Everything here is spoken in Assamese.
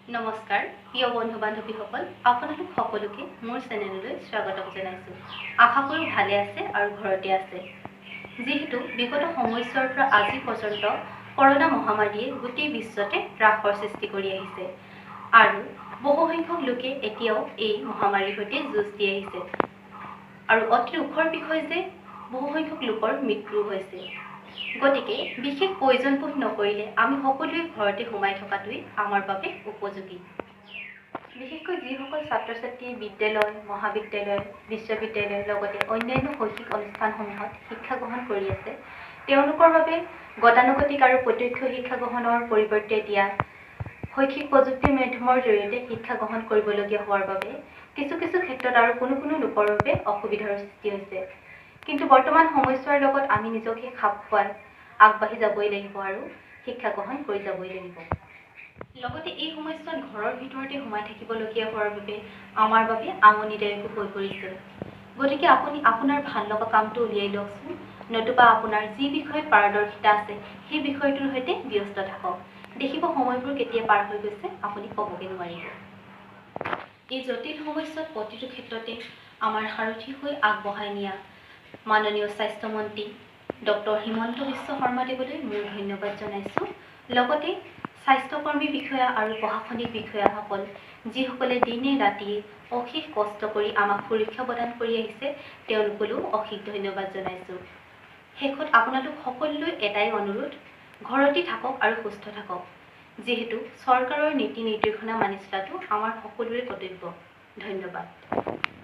নমস্কাৰ প্ৰিয় বন্ধু বান্ধৱীসকল, আপোনালোক সকলোকে মোৰ চেনেললৈ স্বাগতম জনাইছোঁ। আশা কৰোঁ ভালে আছে আৰু ঘৰতে আছে। যিহেতু বিগত সময়ছোৱাৰ পৰা আজি পৰ্যন্ত কৰোণা মহামাৰীয়ে গোটেই বিশ্বতে ত্ৰাসৰ সৃষ্টি কৰি আহিছে আৰু বহুসংখ্যক লোকে এতিয়াও এই মহামাৰীৰ সৈতে যুঁজ দি আহিছে আৰু অতি দুখৰ বিষয় যে বহুসংখ্যক লোকৰ মৃত্যু হৈছে। গতিকে বিশেষ প্ৰয়োজনবোধ নকৰিলে আমি সকলোৱে ঘৰতে সোমাই থকাটোৱেই আমাৰ বাবে উপযোগী। বিশেষকৈ যিসকল ছাত্ৰ ছাত্ৰী বিদ্যালয়, মহাবিদ্যালয়, বিশ্ববিদ্যালয় লগতে অন্যান্য শৈক্ষিক অনুষ্ঠানসমূহত শিক্ষা গ্ৰহণ কৰি আছে, তেওঁলোকৰ বাবে গতানুগতিক আৰু প্ৰত্যক্ষ শিক্ষা গ্ৰহণৰ পৰিৱৰ্তে এতিয়া শৈক্ষিক প্ৰযুক্তিৰ মাধ্যমৰ জৰিয়তে শিক্ষা গ্ৰহণ কৰিবলগীয়া হোৱাৰ বাবে কিছু কিছু ক্ষেত্ৰত আৰু কোনো কোনো লোকৰ বাবে অসুবিধাৰ সৃষ্টি হৈছে। কিন্তু বৰ্তমান সময়ছোৱাৰ লগত আমি নিজকে খাপ খুৱাই আগবাঢ়ি যাবই লাগিব আৰু শিক্ষা গ্ৰহণ কৰি যাবই লাগিব। লগতে এই সময়ছোৱাত ঘৰৰ ভিতৰতে সোমাই থাকিবলগীয়া হোৱাৰ বাবে আমাৰ বাবে আমনিদায়কো হৈ পৰিছে। গতিকে আপুনি আপোনাৰ ভাল লগা কামটো উলিয়াই লওকচোন, নতুবা আপোনাৰ যি বিষয়ত পাৰদৰ্শিতা আছে সেই বিষয়টোৰ সৈতে ব্যস্ত থাকক। দেখিব সময়বোৰ কেতিয়া পাৰ হৈ গৈছে আপুনি ক'বগৈ নোৱাৰিব। এই জটিল সময়ছোৱাত প্ৰতিটো ক্ষেত্ৰতে আমাৰ সাৰথি হৈ আগবঢ়াই নিয়া মাননীয় স্বাস্থ্যমন্ত্ৰী ডক্টৰ হিমন্ত বিশ্ব শৰ্মাদেৱলৈ মোৰ ধন্যবাদ জনাইছোঁ। লগতে স্বাস্থ্যকৰ্মী বিষয়া আৰু প্ৰশাসনিক বিষয়াসকল, যিসকলে দিনে ৰাতিয়ে অশেষ কষ্ট কৰি আমাক সুৰক্ষা প্ৰদান কৰি আহিছে, তেওঁলোকলৈও অশেষ ধন্যবাদ জনাইছোঁ। শেষত আপোনালোক সকলোলৈ এটাই অনুৰোধ, ঘৰতে থাকক আৰু সুস্থ থাকক। যিহেতু চৰকাৰৰ নীতি নিৰ্দেশনা মানি চলাটো আমাৰ সকলোৰে কৰ্তব্য। ধন্যবাদ।